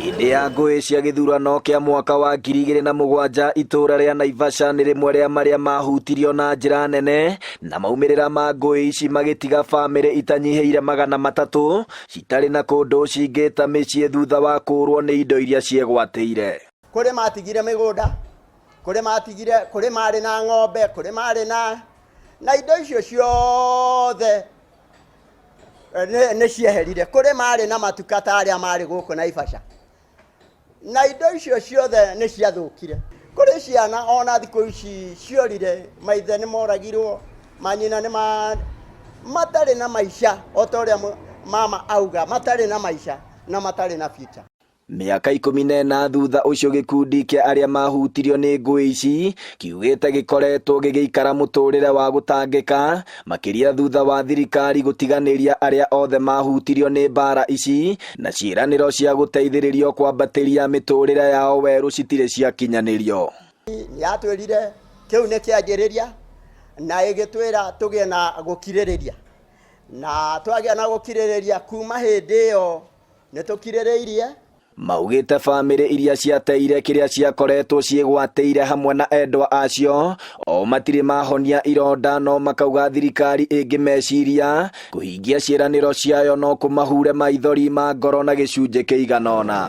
Hĩndĩ ya ngũĩ cia gĩthurano kĩa mwaka wa 2007, itũũra rĩa Naivasha nĩ rĩmwe rĩa marĩa mahutirio na njĩra nene, na maumĩrĩra ma ngũĩ ici magĩtiga bamĩrĩ itanyihĩire 300 citarĩ na kũndũ cingĩta mĩciĩ thutha wa kũũrwo nĩ indo iria ciegwatĩire. Kũrĩ matigire mĩgũnda, kũrĩ matigire, kũrĩ marĩ na ng'ombe, kũrĩ marĩ na indo icio ciothe nĩ cieherire. Kũrĩ marĩ na matuka ta arĩa marĩ gũkũ Naivasha, na indo icio ciothe nĩ ciathũkire. Kũrĩ ciana ona thikũ ici ciorire, maithe nĩ moragirwo, manyina nĩ matarĩ na maica, o ta ũrĩa mama auga, matarĩ na maica na matarĩ na future. Mĩaka 14 thutha ũcio, gĩkundi kĩa arĩa mahutirio nĩ ngũĩ ici kiugĩte gĩkoretwo gĩgĩikara mũtũrĩre wa gũtangĩka, makĩria thutha wa thirikari gũtiganĩria arĩa othe mahutirio nĩ mbara ici, na ciĩranĩro cia gũteithĩrĩrio kwambatĩria mĩtũrĩre yao werũ citirĩ ciakinyanĩrio. Nĩ yatwĩrire kĩu nĩ kĩanjĩrĩria, na ĩgĩtwĩra tũgĩe na gũkirĩrĩria, na twagĩa na gũkirĩrĩria kuma hĩndĩ ĩyo nĩ tũkirĩrĩirie. Maugĩte bamĩrĩ iria ciateire kĩrĩa ciakoretwo ciĩgwatĩire hamwe na endwa acio o matirĩ mahonia ironda, no makauga thirikari ĩngĩmeciria kũhingia ciĩranĩro ciayo no kũmahure maithori ma ngoro na gĩcunjĩ kĩigana ũna.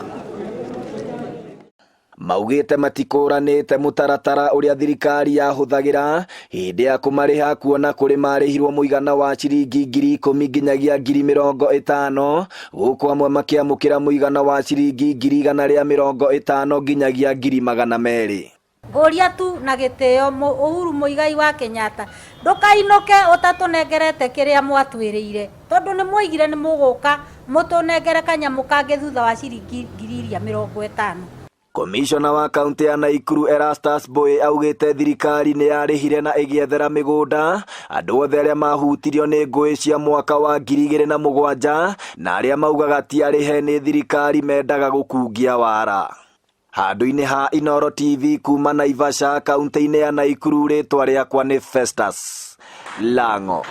Maugĩte matikũranĩte mũtaratara ũrĩa thirikari yahũthagĩra hĩndĩ ya kũmarĩha, kuona kũrĩ marĩhirwo mũigana wa ciringi 10,000 nginyagia 50,000, gũkũ amwe makĩamũkĩra mũigana wa ciringi 150,000 nginyagia 200,000. Ngũria tu na gĩtĩo, Uhuru Muigai wa Kenyatta, ndũkainũke ũtatũnengerete kĩrĩa mwatwĩrĩire, tondũ nĩ mwoigire nĩ mũgũka mũtũnengere kanyamũ kangĩ thutha wa ciringi 50,000. Komishona wa kaunti ya Naikuru Erastus Boy augĩte thirikari nĩ yarĩhire na ĩgĩethera mĩgũnda andũ othe arĩa mahutirio nĩ ngũĩ cia mwaka wa 2007, na arĩa maugaga ti arĩhe nĩ thirikari mendaga gũkungia wara. Handũ-inĩ ha Inooro TV kuma Naivasha, kaunti-inĩ ya Naikuru, rĩtwa rĩakwa nĩ Festus Lango.